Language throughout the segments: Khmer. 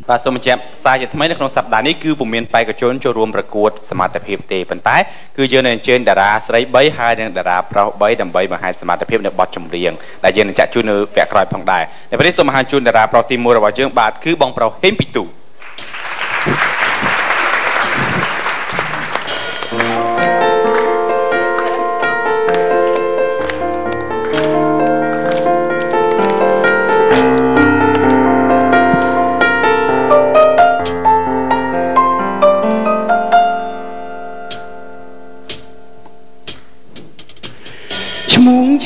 បាទសូមបញ្ជាក់សារជាថ្មីនៅក្នុងសប្តាហ៍នេះគឺពុំមានបេក្ខជនចូលរួមប្រកួតសមត្ថភាពទេប៉ុន្តែគឺយើងនឹងអញ្ជើញតារាស្រី3ហើយនិងតារាប្រុស3ដើម្បីបង្ហាញសមត្ថភាពនៅបទចម្រៀងដែលយើងនឹងចាក់ជូននៅវគ្គក្រោយផងដែរនៅពេលនេះសូមបង្ហាញជូនតារាប្រុសទី1របស់យើងបាទគឺបងប្រុសហេមពីទូ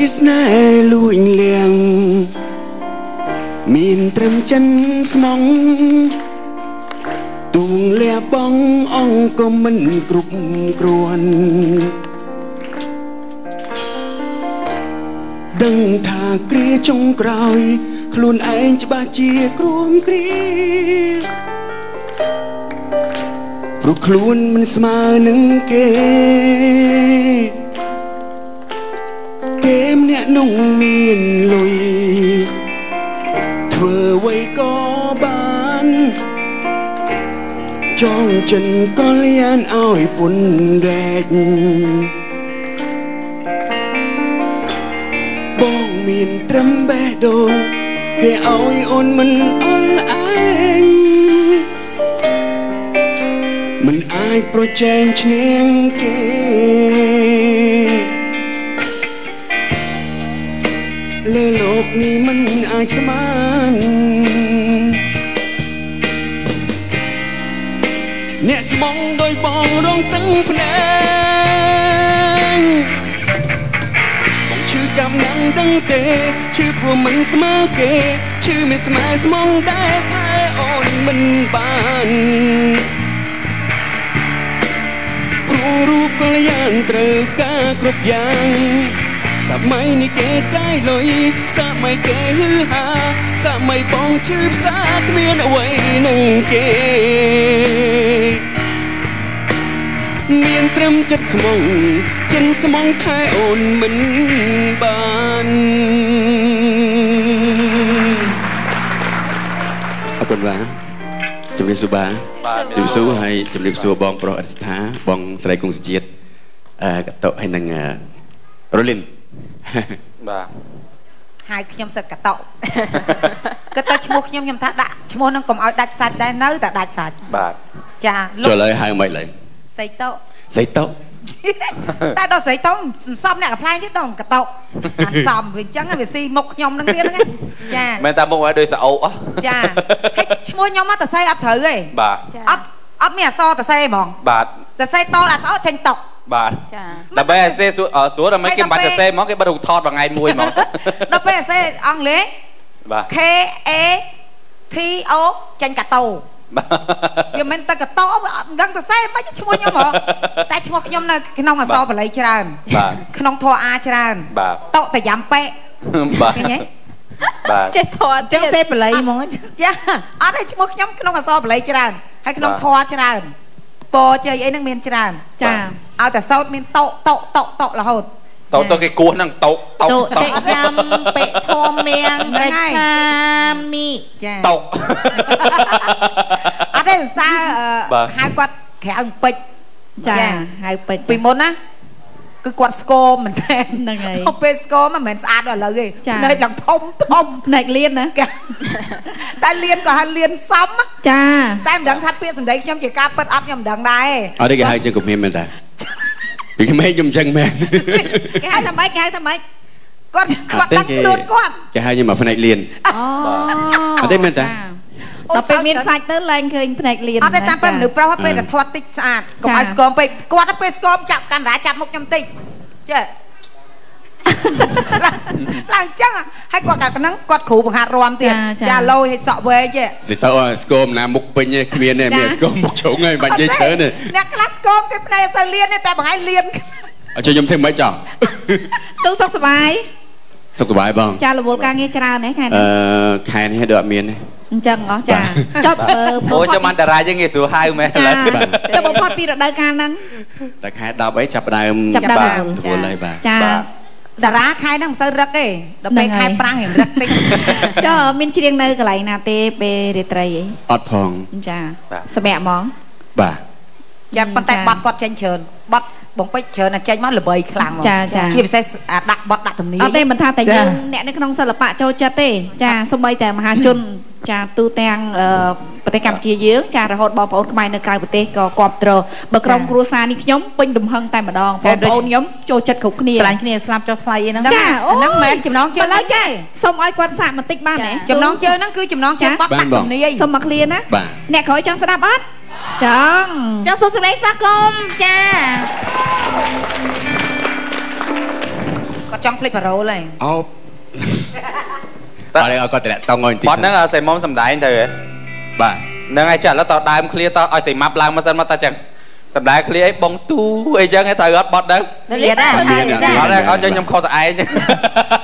ជាស្នេហ៍លួចលៀងមានត្រឹមចិនស្មងទូងលះបងអង្គក៏មិនគ្រប់គ្រាន់ដឹងថាគ្រាចុងក្រោយខ្លួនឯងច្បាស់ជាគ្រួមគ្រាព្រោះខ្លួនមិនស្មើនឹងគេគេម្នាក់នោះមានលុយធ្វើអ្វីក៏បានចងចិនក៏លៀនឲ្យពុនរែកបងមានត្រឹមបេះដូងគេឲ្យអូនមិនអល់ឯងមិនអាចប្រជែងឈ្នះគេលើលោកនេះមិនអាចស្មានអ្នកស្មងដោយបងរងទាំងភ្នែកបងឈឺចាំណាំងដឹងទេឈឺព្រោះមិនស្មើគេឈឺមិនស្មើស្មងដែរថែអូនមិនបានព្រោះរូបកល្យានត្រូវការគ្រប់យ៉ាងសម័យនេះគេចាយលុយសម័យគេហឺហាសម័យបងឈឺផ្សាគ្មានអ្វីនឹងគេមានត្រឹមចិត្តស្មងចិនស្មងថែអូនមិនបានអរគុណបាទជំរាបសួរបាទជំរាបសួរហើយជំរាបសួរបងប្រុសអរិស្ថាបងស្រីគង់សុជាតិកតុហើយនឹងរលីនបាទហៅខ្ញុំសិតកតុគាត់ទៅឈ្មោះខ្ញុំខ្ញុំថាដាក់ឈ្មោះនឹងកុំឲ្យដាច់សាច់ដែរនៅតែដាច់សាច់បាទចាលោកចូលហើយហៅមិនឡើយសីតុសីតុតែដល់សីតុសំសំអ្នកកំ pl ែងទៀតដល់កតុអានសំវាអញ្ចឹងវាស៊ីមុខខ្ញុំនឹងទៀតហ្នឹងចាមែនតាមុខឲ្យដូចសអូចាហើយឈ្មោះខ្ញុំមកតសៃអត់ត្រូវទេបាទអត់មានអក្សរតសៃហ្មងបាទតសៃតដល់អក្សរចេញតុកបាទដើម្បីឲ្យសេស្រួលដើម្បីគេមិនបាច់សរសេរហ្មងគេបិទរូបថតមួយថ្ងៃមួយហ្មងដល់ពេលសរសេរអង់គ្លេសបាទ K A T O ចេញកាតូវាមិនទៅកាតូវាអត់ដឹងសរសេរមិនឈ្មោះខ្ញុំហ្មងតែឈ្មោះខ្ញុំនៅក្នុងអក្សរបាលីច្រើនក្នុងធរអាច្រើនតតយ៉ាំប៉េបាទឃើញទេបាទចេះធរចឹងសេបាលីហ្មងចាអត់ទេឈ្មោះខ្ញុំក្នុងអក្សរបលីច្រើនហើយក្នុងធរច្រើនពជ័យអីហ្នឹងមានច្រើនចាឲ្យតែសោតមានតតតតរហូតតតគេគោះហ្នឹងតតតតិយ៉ាំពិធមៀងកឆាមិចាតអត់ទេសរសើរហៅគាត់ក្រៅពេជ្រចាហៅពេជ្រពីមុនណាគឺគាត់ស្គមមែនទេហ្នឹងហើយទៅពេលស្គមមិនមែនស្អាតដល់ឥឡូវទេភ្នែកឡើងធំធំភ្នែកលៀនណាតែលៀនក៏ហៅលៀនសំចាតែមិនដឹងថាពាក្យសម្ដីខ្ញុំជាការពិតអត់ខ្ញុំមិនដឹងដែរអត់ទេគេហៅជាគំរាមមែនតាពីក្មេងខ្ញុំអញ្ចឹងមែនគេហៅថាម៉េចគេហៅថាម៉េចគាត់គាត់ដឹងខ្លួនគាត់គេហៅខ្ញុំមកភ្នែកលៀនអូអត់ទេមែនតាដល់ពេលមានសាច់ទៅឡើងឃើញភ្នែកលៀនអត់ទេតាមពេលមនុស្សប្រុសពេលតែធាត់តិចស្អាតកុំឲ្យស្គមពេកគាត់ពេលស្គមចាប់កាមេរ៉ាចាប់មុខខ្ញុំតិចចេះឡើងចឹងហើយគាត់កាលហ្នឹងគាត់គ្រូបង្ហាត់រាំទៀតចាលយឲ្យសក់វែងចេះសិតើស្គមណាមុខពេញទេគ្មានទេមានស្គមមុខជ្រុងហើយបាច់និយាយច្រើនទេអ្នកខ្លះស្គមគេភ្នែកអត់សូវលៀនទេតែបងឯងលៀនអត់ជួយខ្ញុំធ្វើមិនចោះទូសុខសប្បាយសុខសប្បាយបងចារវល់ការងារច្រើនហ៎ខែនេះខែនេះដូចអត់មានទេអញ្ចឹងហ៎ចាចប់អូចាំបានតារាយើងងាយស្រួលហៅមែនឥឡូវចុះបំផុតពីរដូវកាលហ្នឹងតែខែ10អីចាប់ដើមចាប់ដើមរវល់ហើយបាទចា តារាខែហ្នឹងមិនសូវរឹកទេដល់ពេលខែប្រាំងរៀងរឹកតិចចុះមានច្រៀងនៅកន្លែងណាទេពេលរាត្រីអីអត់ផងចាសម្រាប់ហ្មងបាទចាប៉ុន្តែបត់គាត់ចេញច្រើនបត់បងពេជ្រច្រើនតែចេញមកល្បីខ្លាំងហ្មងជាពិសេសអាដាក់បត់ដាក់ទំនាយអត់ទេមិនថាតែយើងអ្នកនៅក្នុងសិល្បៈចូលចិត្តទេចាសូម្បីតែមហាជនចាទូទាំងប្រទេសកម្ពុជាយើងចារហូតបងប្អូនខ្មែរនៅក្រៅប្រទេសក៏គាំទ្របើក្រុមគ្រួសារនេះខ្ញុំពេញទំហឹងតែម្ដងបងប្អូនខ្ញុំចូលចិត្តគ្រប់គ្នាស្រឡាញ់គ្នាស្លាប់ចុះថ្លៃអីហ្នឹងចាហ្នឹងមិនមែនចំណងជើងឡើយចាសូមឲ្យគាត់សាកបន្តិចបានទេចំណងជើងហ្នឹងគឺចំណងជើងបត់ដាក់ទំនាយសូមមកឃ្លាណាអ្នកក្រោយចង់ស្ដាប់អត់ចង់ចង់សូមសម្លេងស្វាគមន៍ចាគាត់ចង់ភ្លេចប៉ារ៉ូលហើយអូបាទឲ្យគាត់តម្លាក់តង់ឲ្យបន្តិចបត់ហ្នឹងសៃមុំសំដែងទៅហ៎បាទហ្នឹងហើយចាឥឡូវតដើមឃ្លាតឲ្យសៃម៉ាប់ឡើងមកសិនមកតចឹងសំដែងឃ្លាអីបងទូអីចឹងឯងត្រូវអត់បត់ហ្នឹងទៀតណាអត់អត់ចឹងខ្ញុំខុសតែឯងចឹង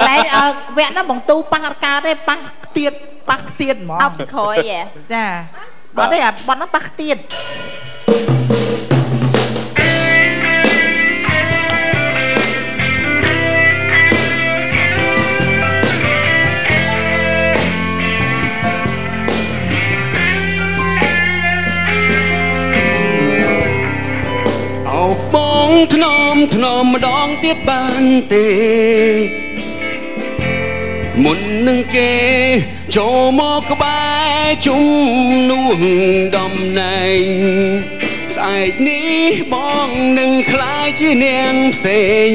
តែវគ្គហ្នឹងបងទូប៉ះអត់កើតទេប៉ះទៀតប៉ះទៀតហ្មងអប់ក្រោយហ៎ចាអត់ទេអាបត់ហ្នឹងប៉ះទៀតបងធ្នមធ្នមម្ដងទៀតបានទេមុននឹងគេចូលមកក្បែរជំនួសតំណែងស្អែកនេះបងនឹងក្លាយជានាងផ្សេង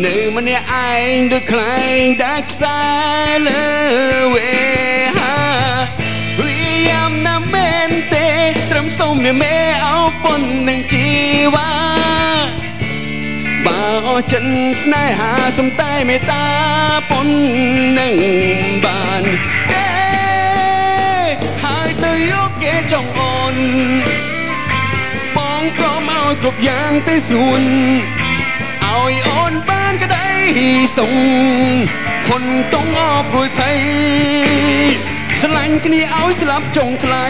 នៅម្នាក់ឯងដូចខ្លែងដែលខ្សែលើវេហាព្យាយាមណាស់មែនទេត្រឹមសូមមេអោប៉ុននឹងជីវ៉ាបើអស់ចិនស្នេហាសុំតែមេត្តាប៉ុននឹងបានទេហើយទៅយកគេចង់អូនបងព្រមឲ្យគ្រប់យ៉ាងទេសួនឲ្យអូនបានក្តីសុខធនតងអព្រួយភ័យស្រឡាញ់គ្នាឲ្យស្លាប់ចុងថ្លៃ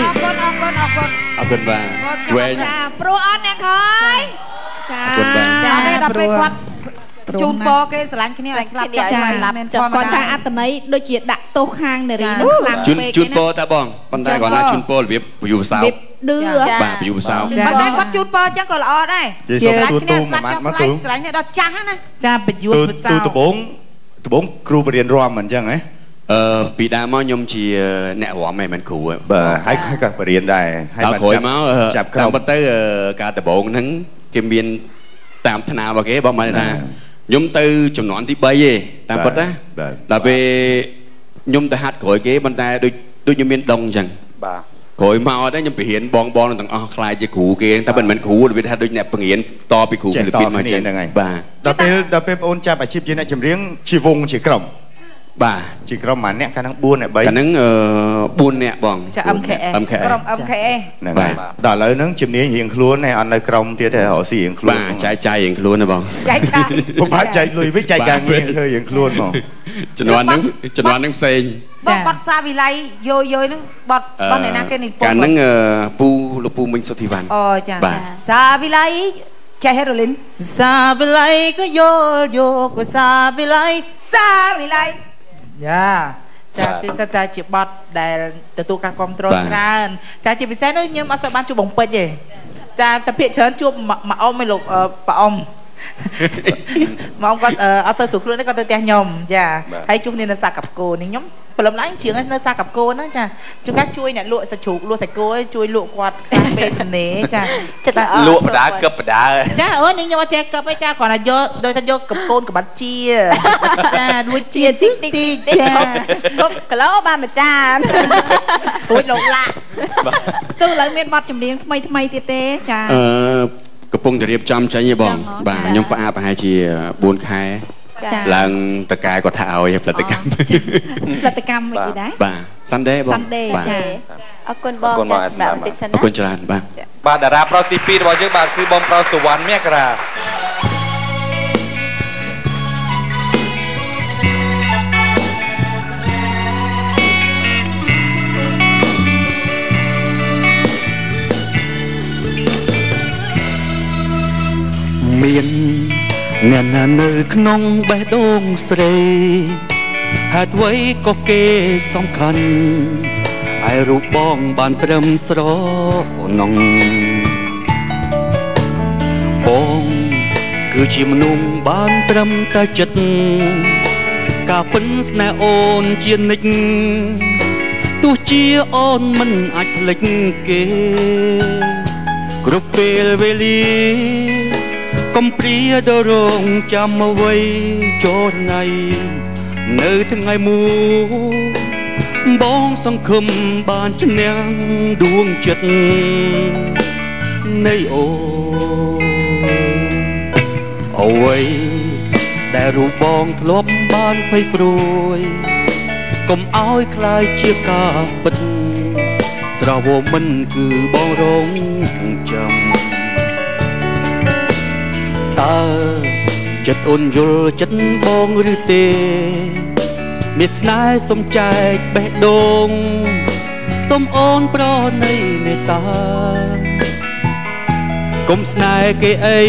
អរគុណអរគុណអរគុណអរគុណបាទវែងចាព្រោះអត់អ្នកក្រោយចាចាដល់ពេលគាត់ជូនពរគេស្រឡាញ់គ្នាឲ្យស្លាប់ចុងថ្លៃមែនធម្មតាគាត់ថាអត្តន័យដូចជាដាក់ទោសខាងនារីនោះខ្លាំងពេកជូនពរតាបងប៉ុន្តែគាត់ថាជូនពររបៀបពយុសោឌឺបាទពយុសោប៉ុន្តែគាត់ជូនពរអញ្ចឹងក៏ល្អដែរស្រឡាញ់គ្នាស្លាប់ចុងថ្លៃស្រឡាញ់គ្នាដល់ចាស់ណាចាពយុសោទូដបងដបងគ្រូបរៀនរំអញ្ចឹងហ៎ពីដើមមកខ្ញុំជាអ្នករំឯងមិនគ្រូបាទហើយក៏បរៀនដែរហើយបានចាប់តាមពិតទៅការដំបូងហ្នឹងគេមានតាមថ្នារបស់គេបងបានថាខ្ញុំទៅចំនួនទី3ទេតាមពិតណាដល់ពេលខ្ញុំទៅហាត់ក្រោយគេប៉ុន្តែដូចខ្ញុំមានដងអញ្ចឹងបាទក្រោយមកទៅខ្ញុំបរៀនបងបងទាំងអស់ខ្លាយជាគ្រូគេតែមិនមែនគ្រូវាថាដូចអ្នកបង្រៀនតពីគ្រូហ្វីលីពីនមកអញ្ចឹងបាទដល់ពេលបងអូនចាប់អាជីពជាអ្នកចម្រៀងជាវងជាក្រុមបាទជាក្រុមមួយអ្នកកាលហ្នឹង4អ្នក3កាលហ្នឹង4អ្នកបងចា MKS ក្រុម MKS ហ្នឹងហើយដល់ឥឡូវហ្នឹងជំនាញរៀងខ្លួនឯងអត់នៅក្រុមទៀតទេរកស៊ីរៀងខ្លួនបាទចែកចាយរៀងខ្លួនណាបងចែកចាយពុំបាច់ចែកលុយវិញចែកការងារធ្វើរៀងខ្លួនហ្មងជំនាន់ហ្នឹងផ្សេងបងបត់សាវិល័យយោយហ្នឹងបត់បត់អ្នកណាគេនិពន្ធកាលហ្នឹងពូលោកពូមិញសុធីវ៉ាន់អូចាសាវិល័យចេះហេរ៉ូលីនសាវិល័យក៏យល់យកក៏សាវិល័យសាវិល័យយ៉ាចាគឺសិតតែជាបទដែលទទួលការគ្រប់គ្រងច្រើនចាជាពិសេសនោះខ្ញុំអត់សូវបានជួបបងពេជ្រទេចាតែភាគច្រើនជួបម៉ាអ៊ំឯលោកប៉ាអ៊ំម៉ាអ៊ំគាត់អត់សូវស្រួលខ្លួនទេគាត់ទៅផ្ទះខ្ញុំចាហើយជួបគ្នានៅសាកັບគោនេះខ្ញុំព្រលឹមឡើងជាងនៅសាកັບគោហ្នឹងចាជួនកាលជួយអ្នកលក់សាច់ជ្រូកលក់សាច់គោជួយលក់គាត់ខ្លះពេលទំនេរចាចិត្តលក់បដាកឹបបដាចាអូនេះខ្ញុំអត់ចេះកឹបទេចាគ្រាន់តែយកដូចថាយកកឹបកូនកបាត់ជាចារួចជាតិចតិចចាកឹបគីឡូបានមួយចានរួចលោកឡាក់ទូឥឡូវមានបទចម្រៀងថ្មីថ្មីទៀតទេចាកំពុងតែរៀបចំចេញទេបងបាទខ្ញុំផ្អាកប្រហែលជា4ខែឡើងតកែគាត់ថាឲ្យផលិតកម្មផលិតកម្មមិនដែរបាទ Sunday បង Sunday ចាអរគុណបងចាសម្រាប់បន្តិចសិនណាអរគុណច្រើនបាទបាទតារាប្រុសទី2របស់យើងបាទគឺបងប្រុសសុវណ្ណមករា មាន អ្នកណានៅក្នុងបេះដូងស្រីហេតុអ្វីក៏គេសំខាន់ឯរូបបងបានត្រឹមស្រណងបងគឺជាមនុស្សបានត្រឹមតែចិត្តការពិនស្នេហ៍អូនជានិច្ចទោះជាអូនមិនអាចភ្លេចគេគ្រប់ពេលវេលាកុំព្រាដល់រងចាំអ្វីចូលថ្ងៃនៅថ្ងៃមួយបងសង្ឃឹមបានឈ្នះដួងចិត្តនៃអូនអ្វីដែលរូបបងធ្លាប់បានភ័យព្រួយកុំឲ្យคล้ายជាការពិតស្រវមិនគឺបងរងចាំតើចិត្តអូនយល់ចិត្តបងឬទេមានស្នេហ៍សុំចែកបេះដូងសុំអូនប្រណីមេត្តាកុំស្នេហ៍គេអី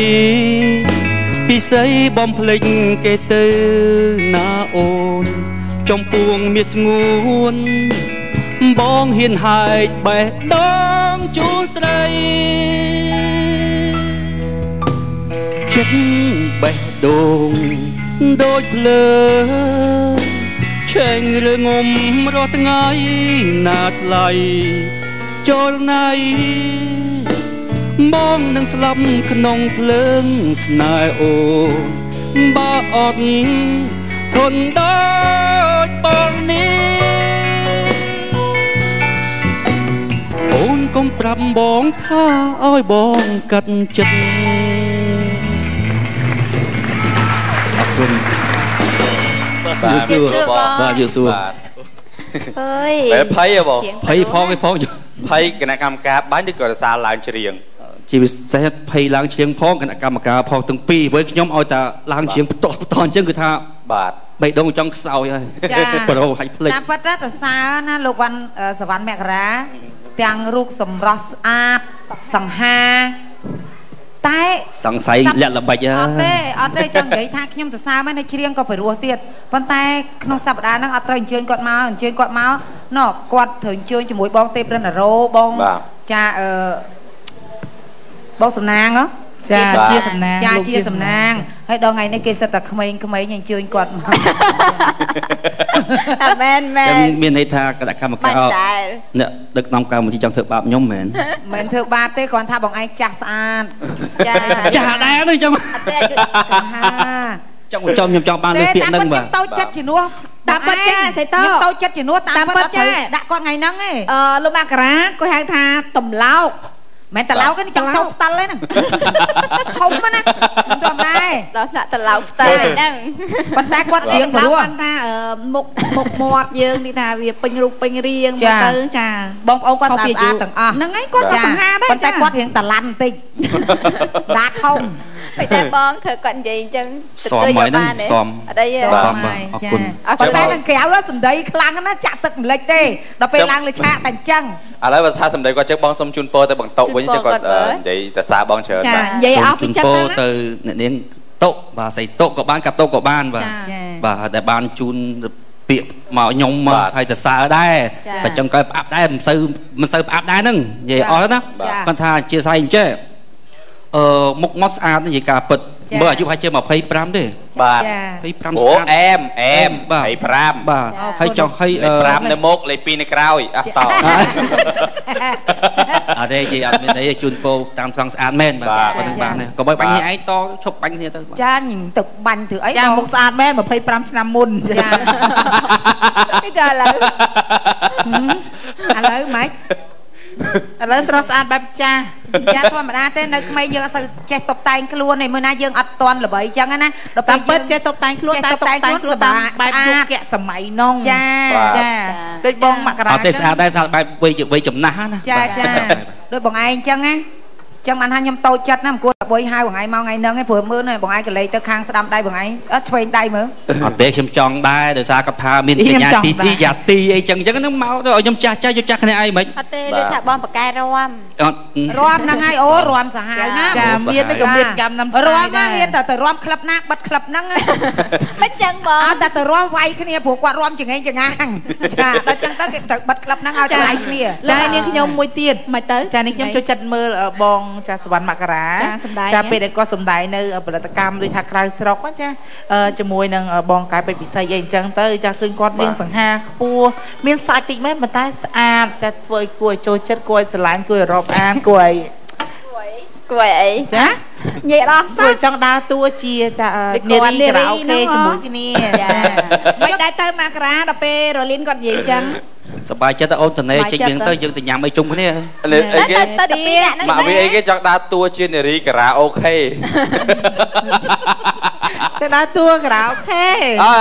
ពិសីបំភ្លេចគេទៅណាអូនចំពួងមានស្ងួនបងហ៊ានហែកបេះដូងជូនស្រីចិត្តបេះដូងដូចភ្លើងឆេងឬងំរាល់ថ្ងៃណាថ្លៃចូលណៃបងនឹងស្លាប់ក្នុងភ្លើងស្នេហ៍អូនបើអត់ធន់ដូចបងនេះអូនកុំប្រាប់បងថាឲ្យបងកាត់ចិត្តអរគុណបាទយូសួរបាទយូសួរអើយបែបភ័យហ៎បងភ័យផងឯផងភ័យគណៈកម្មការបាញ់ឬក៏រសារឡើងច្រៀងជាពិសេសភ័យឡើងច្រៀងផងគណៈកម្មការផងទាំងពីរព្រោះខ្ញុំឲ្យតែឡើងច្រៀងបន្តបន្តអញ្ចឹងគឺថាបាទបេះដូងចង់ខ្សោយហើយប្រូហាច់ភ្លេចតាមពិតណាតសើណាលោកវ៉ាន់សវណ្ណមករាទាំងរូបសម្រស់ស្អាតសង្ហាតែសង្ស័យលាក់ល្បិចអត់ទេអត់ទេចង់និយាយថាខ្ញុំសរសើរមែននៅច្រៀងក៏ពិរោះទៀតប៉ុន្តែក្នុងសប្តាហ៍ហ្នឹងអត់ត្រូវអញ្ជើញគាត់មកអញ្ជើញគាត់មកណ៎គាត់ត្រូវអញ្ជើញជាមួយបងទេព្រឹនរ៉ូបងចាអឺបងសំណាងហ៎ចាជាសំណាងចាជាសំណាងហើយដល់ថ្ងៃនេះគេសិតតែក្មេងៗអញ្ជើញគាត់មកអាមែនមែនមានន័យថាគណៈកម្មការអ្នកដឹកនាំកម្មវិធីចង់ធ្វើបាបខ្ញុំមែនមិនធ្វើបាបទេគ្រាន់ថាបងឯងចាស់ស្អាតចាចាស់ដែរនេះចឹងអត់ទេសង្ហាចង់ចំខ្ញុំចង់បានលើពាក្យហ្នឹងបាទខ្ញុំតូចចិត្តជំនួសតាមពិតចាសៃតខ្ញុំតូចចិត្តជំនួសតាមពិតចាដាក់គាត់ថ្ងៃហ្នឹងឯងអឺលោកមករាគាត់ហៅថាតំឡោកមិនតឡោកទេចង់ចោលផ្តិលហ្នឹងធំណាមិនធម្មតាទេដល់ថ្នាក់តឡោកផ្តិលហ្នឹងប៉ុន្តែគាត់ច្រៀងព្រោះគាត់ថាមុខមុខមាត់យើងនេះថាវាពេញរូបពេញរាងមកទៅចាបងប្អូនគាត់ស្អាតស្អាតទាំងអស់ហ្នឹងហើយគាត់ក៏សង្ហាដែរប៉ុន្តែគាត់រៀងតឡាន់បន្តិចដាធំតែតែបងធ្វើគាត់និយាយអញ្ចឹងទទួលយកបានទេអត់អីទេសមបាទអរគុណប៉ុន្តែនឹងក្រៅសំដីខ្លាំងណាស់ចាក់ទឹកម្លិចទេដល់ពេលឡើងលើឆាកតែអញ្ចឹងឥឡូវបើថាសំដីគាត់ចឹងបងសុំជូនពរទៅបងតុវិញចឹងគាត់និយាយតែសារបងច្រើនបាទនិយាយអស់ពីចិត្តទៅទៅអ្នកនាងតុបាទស្អីតុក៏បានកាតុក៏បានបាទបាទតែបានជូនពាក្យមកខ្ញុំមកហើយសរសើរដែរតែចង់កែផ្អាប់ដែរមិនសូវផ្អាប់ដែរហ្នឹងនិយាយអស់ណាគាត់ថាជាស្អីអញ្ចេះអឺមុខមាត់ស្អាតនិយាយការពិតមើលអាយុហើយជា25ទេបាទ25ស្អាតអែមអែម25បាទហើយចង់ឲ្យ5នៅមុខលេខ2នៅក្រោយអះតអត់ទេនិយាយអត់មានអីជូនពោតាមត្រង់ស្អាតមែនបាទប៉ុណ្្នឹងបានទេកុំឲ្យបាញ់គ្នាឯងតឈប់បាញ់គ្នាទៅចាទៅបាញ់ធ្វើអីចាមុខស្អាតមែន25ឆ្នាំមុនចាចាឥឡូវឥឡូវម៉េចឥឡូវស្រស់ស្អាតបែបចាស់ចាធម្មតាទេនៅក្មេងយើងអត់សូវចេះតុបតែងខ្លួនទេមើលណាយើងអត់តន់ល្បីចឹងណាដល់ពេលពិតចេះតុបតែងខ្លួនតែតុបតែងខ្លួនតាមបែបយុគសម័យនោះចាចាដូចបងមករាអត់ទេស្អាតដែរស្អាតបែបវ័យចំណាស់ណាចាចាដូចបងឯងចឹងណាចឹងបានថាខ្ញុំតូចចិត្តណាមិនគួរ បុយហៅបងឯងមកថ្ងៃហ្នឹងឯងព្រោះមើលហ្នឹងបងឯងក៏លេចទៅខាងស្ដាំដៃបងឯងអត់ឆ្វេងដៃមើល អត់ទេខ្ញុំចង់ដែរដោយសារគាត់ថាមានកញ្ញាទីទីយ៉ាទីអីចឹងចឹងហ្នឹងមកទៅឲ្យខ្ញុំចាស់ចាស់យកចាស់គ្នាឯងមិន អត់ទេលើថាបងបកែរាំ អត់ រាំហ្នឹងហើយអូរាំសាហាវណា ចាមាននេះក៏មានកម្មណាំស្ រាំ ដែរ ណាហ៊ានតែទៅរាំក្លឹបណាបិទក្លឹបហ្នឹង មិនចឹងបង អត់តែទៅរាំវាយគ្នាព្រោះគាត់រាំចង្អេងចង្អាងចាដល់ចឹងទៅគេត្រូវបិទក្លឹបហ្នឹងឲ្យតម្លៃគ្នា ចានាងខ្ញុំមួយទៀត មិនទៅ ចានេះខ្ញុំចូលចិត្តមើលបងចាសវណ្ណមករា ចាពេលដែលគាត់សម្ដែងនៅផលិតកម្មដូចថាក្រៅស្រុកចាជាមួយនឹងបងកែពេជ្រពិសីអីអញ្ចឹងទៅចាឃើញគាត់រៀងសង្ហាខ្ពស់មានសាច់តិចមែនប៉ុន្តែស្អាតចាធ្វើឲ្យគួរឲ្យចូលចិត្តគួរឲ្យស្រឡាញ់គួរឲ្យរាប់អានគួរឲ្យ គួរអី ចា និយាយដល់ គួរចង់ដើរតួជាចានារីការ៉ាអូខេជាមួយគ្នា ចាមិនដែរទៅមករាដល់ពេលរលីនគាត់និយាយចឹង សប្បាយចិត្តទៅអូនតនេចេញយើងទៅយើងទៅញ៉ាំអីជុំគ្នា អីគេ ទៅទៅពីរនាក់ហ្នឹង មកវាអីគេចង់ដើរតួជានារីការ៉ាអូខេ ទៅដើរតួការ៉ាអូខេ អើ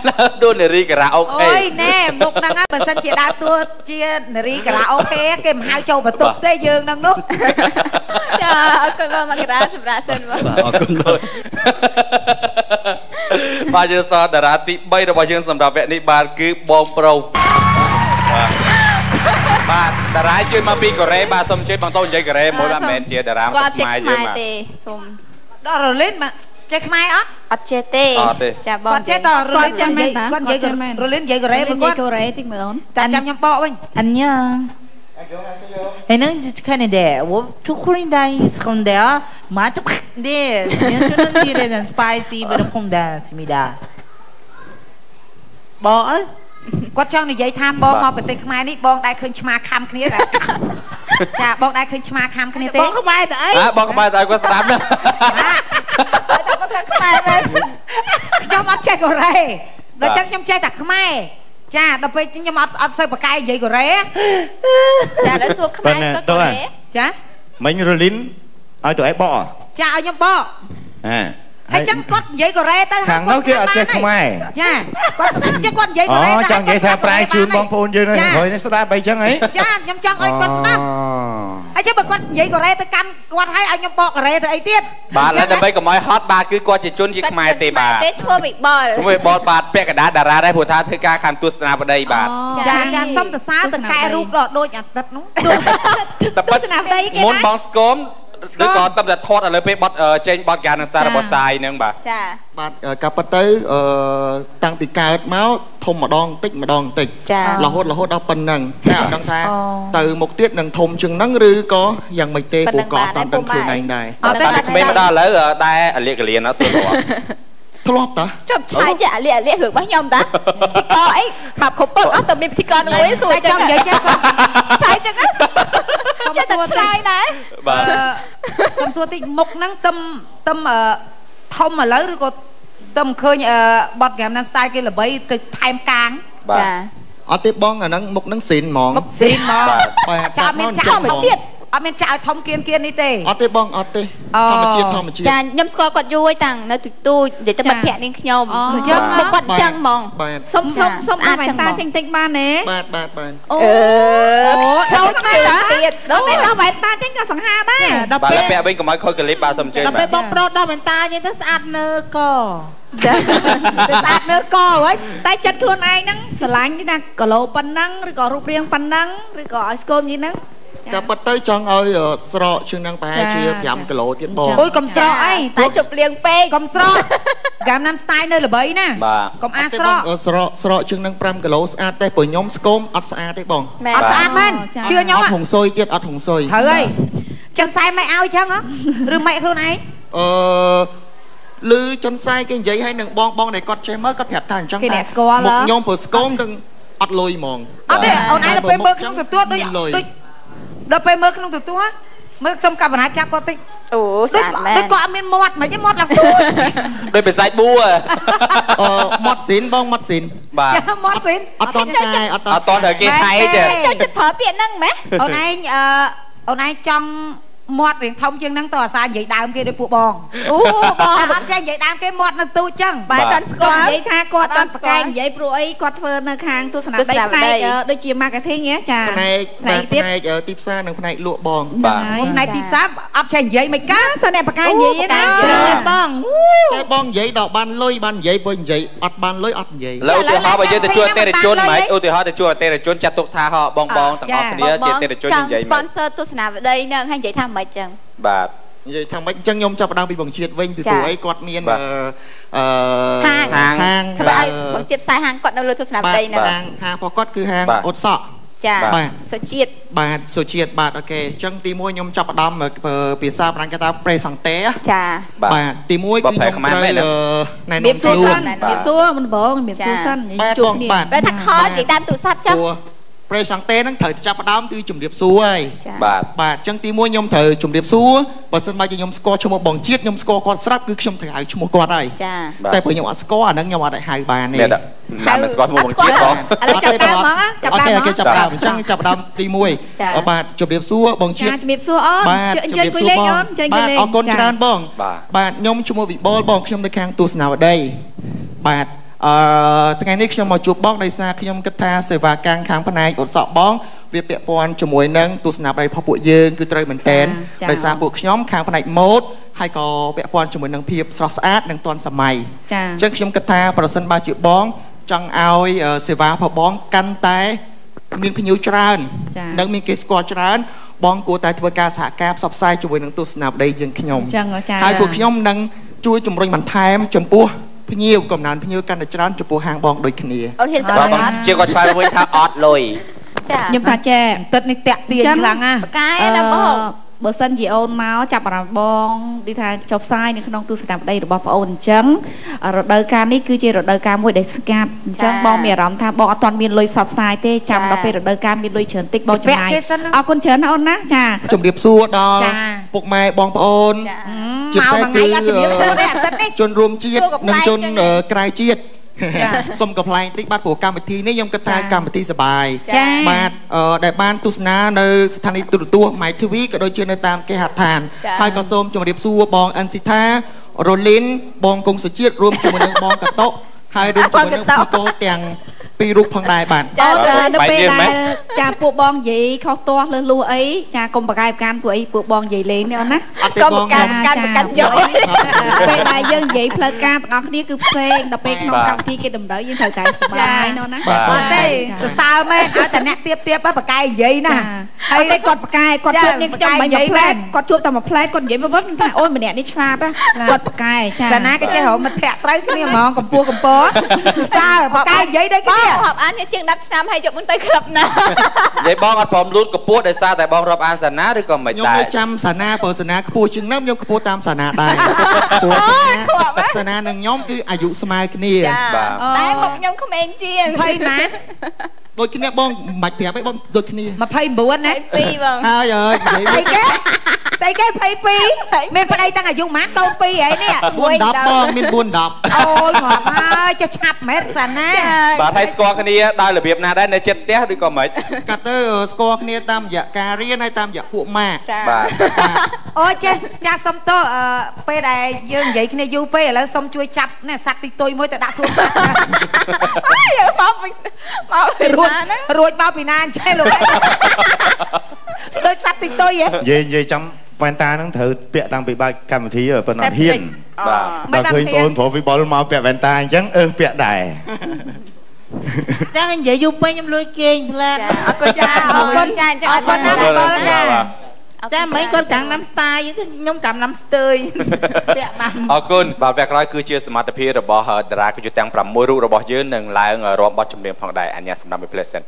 ដើរតួនារីការ៉ាអូខេ អូយណែមុខហ្នឹងហើយបើសិនជាដើរតួជានារីការ៉ាអូខេគេមិនហៅចូលបន្ទប់ទេយើងហ្នឹងនោះ ចាអរគុណបងមករាសម្រាប់សិនបង បាទអរគុណបង បាទយើងសរតារាទី3របស់យើងសម្រាប់វគ្គនេះបាទគឺបងប្រុសបាទតារាជួយមកពីកូរ៉េបាទសូមជួយបងតូននិយាយកូរ៉េមួយបាទមិនមែនជាតារា គាត់ចេះ ខ្មែរ ខ្មែរ យើងបាទ ទេសូម ដល់រលីនមកចេះខ្មែរអត់ អត់ចេះទេ អត់ទេ ចាបង គាត់ចេះតរលីន គាត់ចេះមែនតា គាត់និយាយ គាត់ចេះមែន រលីននិយាយកូរ៉េមួយ និយាយ គាត់ កូរ៉េតិចមើលអូន តែចាំខ្ញុំបកវិញ 안녕 저는 캐나다 워 초콜릿 있는데요 맛 네, 저는 디레는 스파이시 매콤달습니다. បងអើយ គាត់ចង់និយាយថាបងមកប្រទេសខ្មែរនេះបងដែរឃើញឆ្មាខំគ្នាដែរចាបងដែរឃើញឆ្មាខំគ្នាទេ បងខ្មែរតើអី អើបងខ្មែរតែឲ្យគាត់ស្ដាប់ណា តែបងគាត់ខ្មែរមែន ខ្ញុំអត់ចេះកូរ៉េដល់ចឹងខ្ញុំចេះតែខ្មែរចាដល់ពេលខ្ញុំអត់អត់សូវប្រកែកនិយាយកូរ៉េ ចាឥឡូវសួរខ្មែរគាត់កូរ៉េ ចា មិញរលីនឲ្យទៅឯបក ចាឲ្យខ្ញុំបក អា ហើយចឹងគាត់និយាយកូរ៉េទៅ ខាងនោះគេអត់ចេះខ្មែរ ចាគាត់ស្ដាប់ចឹងគាត់និយាយកូ អូ រ៉េទៅ ចង់និយាយថាប្រែជូនបងប្អូនយើងនៅក្រោយនេះស្ដាប់អីចឹងអី ចាខ្ញុំចង់ឲ្យគាត់ស្ដាប់ហើយចឹងបើគាត់និយាយកូរ៉េទៅកាន់គាត់ហើយឲ្យខ្ញុំបកកូរ៉េទៅអីទៀត បាទឥឡូវដើម្បីកុំឲ្យហត់បាទគឺគាត់ជាជនជាខ្មែរទេបាទ ទេឈ្មោះវិបុល មួយបលបាទពាក់កណ្ដាលតារាដែរព្រោះថាធ្វើការខាងទស្សនាបតីបាទ ចាចាសុំតសើទៅកែរូបដល់ដូចអាទិត្យនោះ តែប៉ិត ទស្សនាវដ្តីគេ មុន ណា បងស្គមឬក៏តំតែថតឥឡូវពេលបត់ចេញបត់ការនឹងសាររបស់សាយហ្នឹងបាទ ចា បាទការពិតទៅអឺតាំងពីកើតមកធំម្ដងតិចម្ដងតិច ចា រហូតរហូតដល់ប៉ុណ្ណឹងតែអត់ដឹងថាទៅមុខទៀតនឹងធំជាងហ្នឹងឬក៏យ៉ាងម៉េចទេព្រោះក៏អត់តាមដឹងខ្លួនឯងដែរ អត់ទេ តែក្មេងមកដល់ឥឡូវដែរអាលៀកកលៀនអត់សួរគាត់ ធ្លាប់តា ជប់ឆាយចេះអាលៀអាលៀរឿងរបស់ខ្ញុំតាពិធីករអីបាប់គ្រប់ពឹកអត់តែមានពិធីករនឹងមួយសួរ តែចង់និយាយចេះសុំ ឆាយចឹង សុំ ចេះ សួរតិច តែឆ្លើយដែរ បាទ សុំសួរតិចមុខហ្នឹងទឹមទឹមអឺធំឥឡូវឬក៏ទឹមឃើញអឺបត់ហ្គេមណាំស្ទាយគេល្បីទៅថែមកាង បាទ ចា អត់ទេបងអាហ្នឹងមុខហ្នឹងស៊ីនហ្មង មុខ ស៊ីនមក បាទ ចាអត់មានចាក់ ធម្មជាតិ អត់មានចាក់ឲ្យធំគៀនគៀននេះទេ អត់ទេបងអត់ទេ អូ ធម្មជាតិធម្មជាតិ ចាខ្ញុំស្គាល់គាត់យូរហើយតាំងនៅទូចទូចនិយាយទៅមិត្តភក្តិនាងខ្ញុំ អូ អញ្ចឹង មុខគាត់ចឹងហ្មង បាទ សុំសុំសុំ ស្អា អាន តចឹងហ្មង តាចេញតិចបានទេ បាទបាទបាទ អូ អូដូចមែនតា ទៀត ដល់ពេលដល់វ៉ែនតាចេញក៏សង្ហាដែរ ដល់ពេល បាទពាក់វិញកុំឲ្យខូចកលីបបាទសូមអញ្ជើញ ដល់ បាទ ពេលបងប្រុសដល់វ៉ែនតាយើងទៅស្អាតនៅក ទៅស្អាតនៅកវិញ តែចិត្តខ្លួនឯងហ្នឹងស្រឡាញ់ថាគីឡូប៉ុណ្ណឹងឬក៏រូបរាងប៉ុណ្ណឹងឬក៏ឲ្យស្គមយីហ្នឹង ការពិតទៅចង់ឲ្យស្រកជាងហ្នឹងប្រហែលជា5គីឡូទៀតបង អូយកុំស្រកអី តែជប់លៀងពេក កុំស្រកហ្គេមណាំស្ទាយនៅល្បីណា បាទ កុំអាស្រក ស្រកស្រកជាងហ្នឹង5គីឡូស្អាតតែព្រោះខ្ញុំស្គមអត់ស្អាតទេបង មែន អត់ស្អាតមែនជឿខ្ញុំ អត់ហុងស៊ុយទៀតអត់ហុងស៊ុយ ត្រូវហើយចឹងខ្សែម៉ែឲ្យចឹងហ៎ឬម៉ែខ្លួនឯង អឺឮចុនខ្សែគេនិយាយឲ្យនឹងបងបងដែលគាត់ចេះមើលគាត់ប្រាប់ថាអញ្ចឹង គេអ្នកស្គាល់ មុខខ្ញុំព្រោះស្គមនឹងអត់លុយហ្មង អត់ទេអូនឯងដល់ពេលមើលក្នុងទទួលដូចដូចដល់ពេលមើលក្នុងទទួលមើលសុំកាមេរ៉ាចាប់គាត់តិច អូ ដូច ស្អាតមែន ដូចគាត់អត់មានមាត់មិនទេមាត់ឡើងទូច ដូចបិសាចបួ អឺមាត់ស៊ីនបងមាត់ស៊ីន បាទ ចាមាត់ស៊ីន អត់តន់កែអត់ត អត់តន់ត្រូវគេថៃទេ ចូលចិត្តប្រើពាក្យហ្នឹងម៉េះ អូនឯងអឺអូនឯងចង់ មាត់រៀងធំជាងហ្នឹងទៅអាសានិយាយដើមគេដូចពួកបងអូបងអត់ចេះនិយាយដើមគេមាត់នៅទូចចឹងបាទអត់ស្គាល់និយាយថាគាត់អត់ប្រកែកនិយាយព្រោះអីគាត់ធ្វើនៅខាងទស្សនវិស័យផ្នែកដូចជា marketing ហ៎ចាផ្នែកទីផ្សារនិងផ្នែកលក់បងបាទផ្នែកទីផ្សារអត់ចេះនិយាយមិនកើតសិនអ្នកប្រកែកនិយាយណាច្រើនបងចេះបងនិយាយដល់បានលុយបាននិយាយបើនិយាយអត់បានលុយអត់និយាយលើឧទាហរណ៍បើយើងទៅជួបអតិថិជនមិនឧទាហរណ៍ទៅជួបអតិថិជនចាត់ទុកថាហបងបងទាំងអស់គ្នាជាអតិថិជននិយាយមិន sponsor ទស្សនវិស័យហ្នឹងហើយនិយាយថាមិនចឹងបាទនិយាយថាម៉េចអញ្ចឹងខ្ញុំចាប់ផ្ដើមពីបងជាតិវិញពីព្រោះអីគាត់មានហាងបាទបងជាតិផ្សាយហាងគាត់នៅលើទស្សនវិស័យហ្នឹងហាងរបស់គាត់គឺហាងអ៊ុតសក់ចាសុជាតិបាទសុជាតិបាទអូខេអញ្ចឹងទី1ខ្ញុំចាប់ផ្ដើមភាសាប្រាំងគេថា présenter ចាបាទទី1គឺខ្ញុំត្រូវណែនាំខ្លួនមានសួរមិនបងមានសួរសិនជួបគ្នាបែរថាខលនិយាយតាមទូរស័ព្ទចុះ présenter ហ្នឹងត្រូវចាប់ផ្ដើមគឺជំរាបសួរហើយបាទបាទអញ្ចឹងទី1ខ្ញុំត្រូវជំរាបសួរបើសិនបើជាខ្ញុំស្គាល់ឈ្មោះបងជាតិខ្ញុំស្គាល់គាត់ស្រាប់គឺខ្ញុំត្រូវហៅឈ្មោះគាត់ហើយតែបើខ្ញុំអត់ស្គាល់អាហ្នឹងខ្ញុំអត់អាចហៅបានទេបាទមិនស្គាល់ឈ្មោះបងជាតិបងឥឡូវចាប់ដើមហ្មងចាប់ដើមអូខេចាប់ដើមអញ្ចឹងចាប់ដើមទី1បាទជំរាបសួរបងជាតិចាជំរាបសួរអូនអញ្ជើញអង្គុយលេងអូនអញ្ជើញអង្គុយលេងបាទអរគុណច្រើនបងបាទខ្ញុំឈ្មោះវិបុលបងខ្ញុំនៅខាងទស្សនាវដ្តីបាទថ្ងៃនេះខ្ញុំមកជួបបងដោយសារខ្ញុំគិតថាសេវាកម្មខាងផ្នែកឧស្សាហ៍បងវាពាក់ព័ន្ធជាមួយនឹងទស្សនវិស័យរបស់ពួកយើងគឺត្រូវមែនទែនដោយសារពួកខ្ញុំខាងផ្នែកម៉ូដហើយក៏ពាក់ព័ន្ធជាមួយនឹងភាពស្រស់ស្អាតនិងទាន់សម័យអញ្ចឹងខ្ញុំគិតថាប្រសិនបើជាបងចង់ឲ្យសេវារបស់បងកាន់តែមានភ្ញៀវច្រើននិងមានគេស្គាល់ច្រើនបងគួរតែធ្វើការសហការផ្សព្វផ្សាយជាមួយនឹងទស្សនវិស័យយើងខ្ញុំហើយពួកខ្ញុំនឹងជួយជំរុញបន្ថែមចំពោះភ្ញៀវកំណើនភ្ញៀវកាន់តែច្រើនចំពោះហាងបងដូចគ្នាអូនហ៊ានសប្បាយជាគាត់ឆ្លើយវិញថាអត់លុយចាខ្ញុំថាចេះទឹកនេះតាក់ទាញខ្លាំងណាស់កែណាបងបើសិនជាអូនមកចាប់អារម្មណ៍បងដូចថាចុះផ្សាយនៅក្នុងទស្សនវិស័យរបស់ប្អូនអញ្ចឹងរដូវកាលនេះគឺជារដូវកាលមួយដែលស្កាត់អញ្ចឹងបងមានអារម្មណ៍ថាបងអត់ទាន់មានលុយផ្សព្វផ្សាយទេចាំដល់ពេលរដូវកាលមានលុយច្រើនតិចបងចំណាយអរគុណច្រើនណាអូនណាចាជំរាបសួរដល់ពុកម៉ែបងប្អូនជាពិសេសគឺជនរួមជាតិនិងជនក្រៅជាតិសូមកំប្លែងតិចបាទព្រោះកម្មវិធីនេះខ្ញុំគិតថាកម្មវិធីសប្បាយបាទដែលបានទស្សនានៅស្ថានីយទូរទស្សន៍ My TV ក៏ដូចជានៅតាមគេហដ្ឋានហើយក៏សូមជម្រាបសួរបងអិនស៊ីថារ៉ូលីនបងគង់សុជាតិរួមជាមួយនឹងបងកតុហើយរួមជាមួយនឹងភីកូទាំងពីររូបផងដែរបាទអូននៅពេលដែលចាពួកបងនិយាយខុសទាស់លើសលួសអីចាកុំប្រកែកប្រកាន់ពួកអីពួកបងនិយាយលេងនេះអូនណាកុំប្រកាន់ប្រកាន់យកពេលដែលយើងនិយាយផ្លូវការទាំងអស់គ្នាគឺផ្សេងដល់ពេលក្នុងកម្មវិធីគេតម្រូវយើងត្រូវតែសប្បាយនោះណាអត់ទេសរសើរមែនឲ្យតែអ្នកទៀបទៀបប្រកែកនិយាយណាហើយតែគាត់ប្រកែកគាត់ជួបនាងខ្ញុំមិនមួយផ្លែតគាត់ជួបតែមួយផ្លែតគាត់និយាយមកខ្ញុំថាអូយម្នាក់នេះឆ្លាតគាត់ប្រកែកចាសាណាគេចេះរកមិត្តភក្តិត្រូវគ្នាហ្មងកម្ពស់កម្ពស់សើប្រកែកនិយាយដូចគ្នារាប់អានជាង10ឆ្នាំហើយយកមុនទៅក្លឹបណានិយាយបងអត់ព្រមលូតកម្ពស់ដោយសារតែបងរាប់អានសាណាឬក៏មិនដែរខ្ញុំនៅចាំសាណាព្រោះសាណាខ្ពស់ជាងខ្ញុំខ្ញុំខ្ពស់តាមសាណាដែរព្រោះសាណានិងខ្ញុំគឺអាយុស្មើគ្នាបាទតែមកខ្ញុំក្មេងជាង20ម៉ានដូចគ្នាបងមិនបាច់ប្រាប់ទេបងដូចគ្នា29ណា22បងហើយអើយនិយាយស្អីគេ22មានប្តីតាំងអាយុប៉ុន្មានកូន2ហើយនេះ4 10បងមាន4 10អូយងាប់ហើយចុះឆាប់មែនសាណាបាទហើយស្គាល់គ្នាដោយរបៀបណាដែរនៅចិត្តផ្ទះឬក៏មិនកាត់ទៅស្គាល់គ្នាតាមរយៈការរៀនហើយតាមរយៈពួកម៉ាក់បាទអូចេះចាសុំទោសពេលដែលយើងនិយាយគ្នាយូរពេកឥឡូវសុំជួយចាប់នេះសត្វទីតុយមួយទៅដាក់សួនសត្វណាមកមកពីណាហ្នឹងរួចមកពីណាអញ្ចេះលោកដូចសត្វទីតុយហ៎និយាយចាំវ៉ែនតាហ្នឹងត្រូវពាក់តាំងពីបើកកម្មវិធីប៉ុន្តែអត់ហ៊ានបាទដល់ឃើញបងប្រុសវិបុលមកពាក់វ៉ែនតាអញ្ចឹងអឺពាក់ដែរ ចាំនិយាយយូរពេកខ្ញុំលួចគេងផ្លែតអរគុណចាអរគុណចាអរគុណណាស់វិបុលចាចាមិនគាត់កាំងណាំស្ទាយខ្ញុំកាំណាំស្ទើយពាក់បានអរគុណបាទវគ្គក្រោយគឺជាសមត្ថភាពរបស់តារាគឺជាទាំង6រូបរបស់យើងនឹងឡើងរាប់បទចម្រៀងផងដែរអញ្ញាសម្រាប់មួយ Pleasant